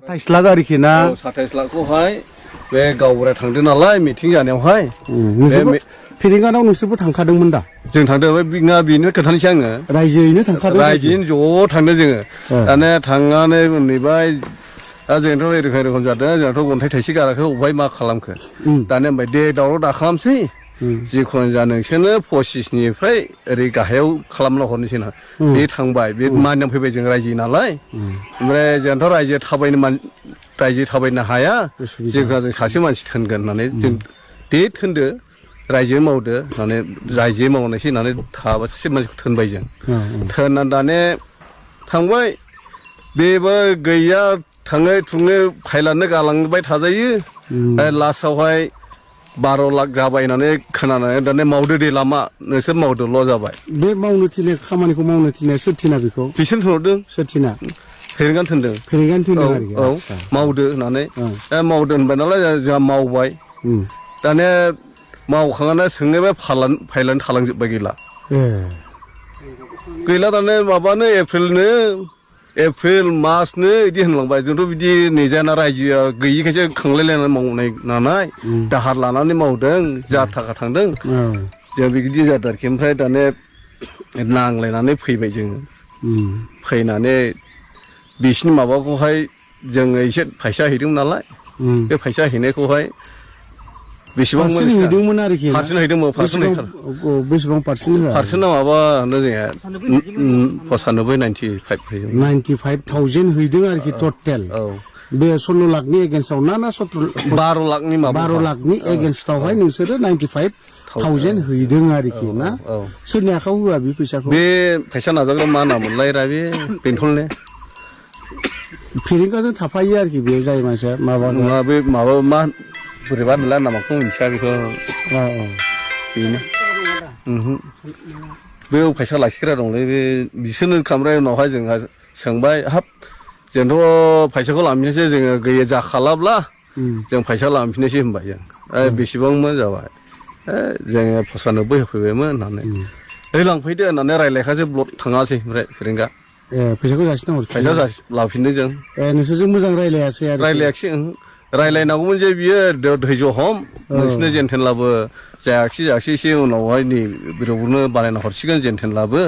27 लाख आरोखि ना 27 लाखखौहाय बे गावबुराया थांदों नालाय मिटिं जानायावहाय फेरेंगानाव नोंसोरबो थांखादोंमोन दा जों थांदों बेनो खोन्थानोसै आङो रायजोयैनो थांखादों रायजोयैनो ज' थांदों जोङो दाने थांनानै मोनहैबाय दा जोंथ' एरखम जादों जोंहाथ' अन्थाइ थाइसे गाराखै अबेहाय मा खालामखो दाने होनबाय दे दावराव दा खालामसै जिखुनु जा नोंसोरनो 25निफ्राय ओरै गाहायाव खालामना हरनोसै ना बे थांबाय बे मानिनानै फैबाय जों रायजो नालाय ओमफ्राय जोंथ' रायजो थाबायनो हाया जिखुनु जों सासे मानसि थोनगोन होननानै जों दे थोनदो रायजो मावदो होननानै रायजो मावनायसै होननानै थाबासो सासे मानसिखौ थोनबाय जों थोननानै दाने थांबाय बेबो गैया थाङै थुङै फाइलानो गालांबाय थाजायो लास्टआवहाय 12 लाख जाबाय होननानै खोनानानै दाने मावदो दे लामा नोंसोर मावदोल' जाबाय बे मावनो थिनाय खामानिखौ मावनो थिनाय सोर थिना बेखौ बिसोर थोनहरदों सोर थिना फेरेंगानो थोनदों फेरेंगानो थिनदों आरोखि औ मावदो होननानै दा मावदो होनबाय नालाय जोंहा मावबाय दाने मावखांनानै सोंनोबा फाइलानो थालांजोब्बाय गैला दाने माबानो एप्रिल मार्चनो बिदि होनलांबाय जोंथ' बिदि नेजायाना रायजोआ गैयिखायसो खांलायलायनानै मावनाय नालाय दाहार लानानै मावदों जा थाखा थांदों जों बिदि जादों आरोखि ओमफ्राय दाने नांलायनानै फैबाय जोङो फैनानै बिसिनि माबाखौहाय जोङो एसे फैसा हैदोंमोन नालाय बे फैसा हैनायखौहाय बेसेबां हैदोंमोन आरोखि पारसेन्ट हैदोंमोन बेसेबां पारसेन्टआ माबा जोंहा 95,000 हैदों आरोखि टटेल बे 16 लाखनि एगेन्स्टआव ना 12 लाखनि 12 लाखनि एगेन्स्टआवहाय नोंसोरो 95,000 हैदों आरोखि ना सोरनि आखायाव होआ बे फैसाखौ बे फैसा नाजाग्रा मा नामोनलाय बे बेंथलनि फेरेंगाजों थाफायो आरोखि बे जाय मानसिया माबा नङा बे माबा मा बोरैबा मोनला नामाखौ मिथिया बेखौ बेनो बे फैसा लाखिग्रा दंलै बे बिसोरनो खालामबाय उनावहाय जोंहा सोंबाय हाब जोंथ' फैसाखौ लांफिननोसै जोङो गैया जाखालाब्ला जों फैसा लांफिननोसै होनबाय जों बेसेबांमोन जाबाय जोङो 95 होफैबायमोन होननानै लांफैदो होननानै रायज्लायखासै ब्लड थाङासै ओमफ्राय फेरेंगा फैसाखौ जासिना फैसा लाफिनदों जों नोंसोरजों मोजां रायज्लायासै रायज्लायाखिसै रायज्लायनांगौमोन जे बियो धैर्य हम नोंसोरनो जेनथेनलाबो जायाखिसै एसे उनावहाय नै बिरावनो बानायना हरसिगोन जेनथेनलाबो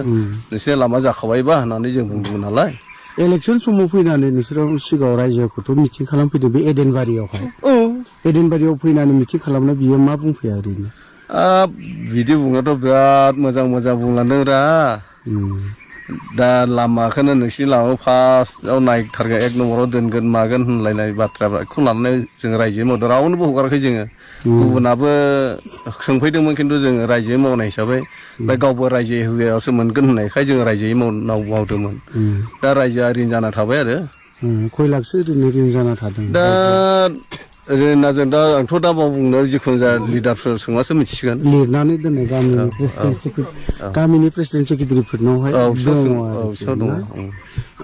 नोंसोरनि लामा जाखाबायबा होननानै जों बुंदोंमोन नालाय इलेक्सन समाव फैनानै नोंसोरो सिगाङाव रायजोखौथ' मिटिं खालामफैदों बे एडेनबारियावहाय एडेनबारियाव फैनानै मिटिं खालामना बियो मा बुंफैया ओरैनो बिदि बुंनायाथ' बिराद मोजां बुंलांदों रा दा लामाखौनो नोंसिनि लामाखौ फार्स्टआव नायथारगोन 1 नम्बराव दोनगोन मागोन होनलायनाय बाथ्राखौ लानानै जों रायजो मावदों रावनोबो हगाराखै जोङो गुबुनाबो सोंफैदोंमोन खिन्थु जोङो रायजो मावनाय हिसाबै ओमफ्राय गावबो रायजो होयावसो मोनगोन होननायखाय जोङो रायजोयै मावदोंमोन दा रायजोआ रिन जाना थाबाय आरो खय लाखसो ओरैनो रिन जाना थादों दा ओरैनो जों दा आंथ' दा बुंनो जिखुनु जा लिडारफोर सोंबासो मिथिसिगोन लिरनानै दोननाय गामिनि प्रेसिडेन्ट सेक्रेटारिफोरनावहाय दङ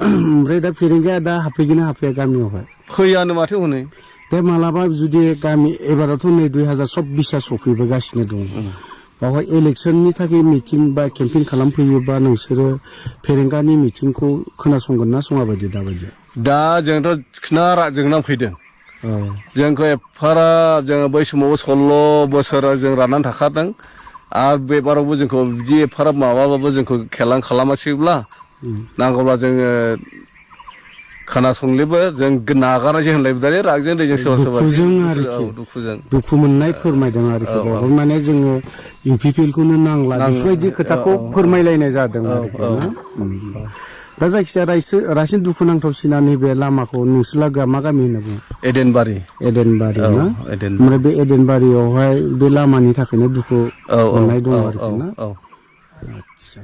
ओमफ्राय दा फेरेंगाया दा हाबफैगोन ना हाबफैया गामियावहाय फैयानो माथो हनै दे मालाबा जुदि गामि एबारावथ' नै 2024 सफैबोगासिनो दं बावहाय इलेक्सननि थाखाय मिटिं बा केम्पेइन खालामफैयोबा नोंसोरो फेरेंगानि मिटिंखौ खोनासंगोन ना सङा बायदि दाबायदि दा जोंथ' जोंना फैदों जोंखौ एफाराब जोङो बै समाव 16 बोसोर जों राननानै थाखादों आरो बेबारावबो जोंखौ बिदि एफाराब माबाबाबो जोंखौ खेलां खालामासैब्ला नांगौब्ला जोङो खोनासंनोबो जों नागारनायसै होनलायबाय रागजों दैजों सोरबा दुखु मोननाय फोरमायदों आरोखि माने जोङो UPPLखौनो नांला बेफोरबायदि खोथाखौ फोरमायलायनाय जादों आरोखि ना दा जायखिजाया रासिन दुखुनांथावसिना नैबे लामाखौ नोंसोरलागोआ मा गामि होनना बुङो एडेनबारि ना ओमफ्राय बे एडेनबारियावहाय बे लामानि थाखायनो दुखु मोननाय दं आरोखि ना आदसा